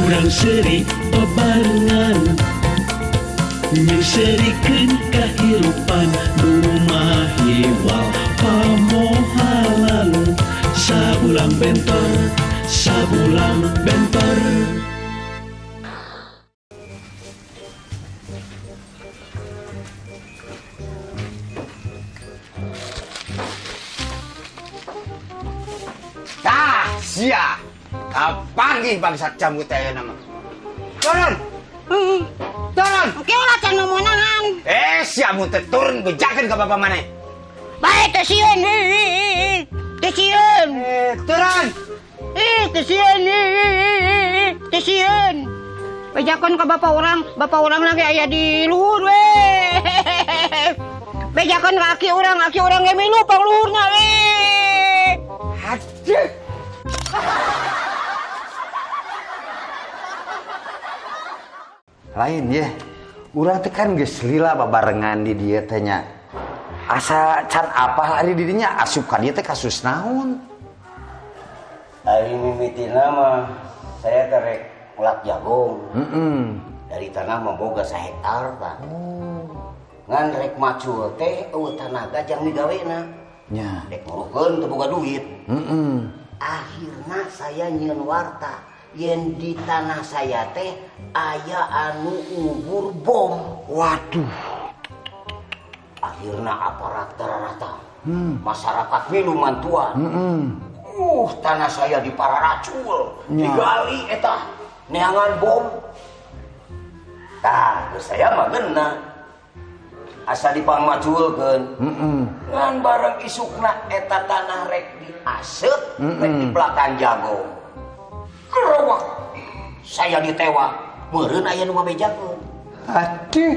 Urang seuri babarengan, Nyengserikeun kahirupan nu mahiwal pamohalan. Sabulang bentor, sabulang bentor. Tah, sia. Kapanggih bangsat jambut aya nama. Turun. Turun. Oke lah, can meunangan. Eh, sia mun teu turun bejakeun ka bapak maneh. Bae teu sieun. Teu sieun. Eh, turun. Ih, teu sieun. Teu sieun. Bejakeun ka bapak urang lagi aya di luhur we. Bejakeun ka aki urang ge milu pang luhurna we. Aduh. Lain ya. Urang teh kan geus lila babarengan di dieu teh nya. Asa can apa ari di dinya asup ka dieu teh kasus naon? Ari mimitina mah saya terek ngulak jagung. Dari tanah mah boga sahektar tah. Ngan rek macul teh eueuh tanaga jang migawena. Nya. Rek ngurukeun teu boga duit. Akhirna saya nyieun warta yen di tanah saya teh aya anu ngubur bom. Waduh. Akhirna aparat dararata. Masyarakat milu mantuan. Tanah saya dipararacul, digali eta neangan bom. Tah, geus saya mah geuna. Asa dipangmaculkeun. Ngan bareng isukna eta tanah rek diaseup, rek dipelakan jago. Kerewak. Saya ditewak. Meureun aya nu ngabejakeun. Aduh.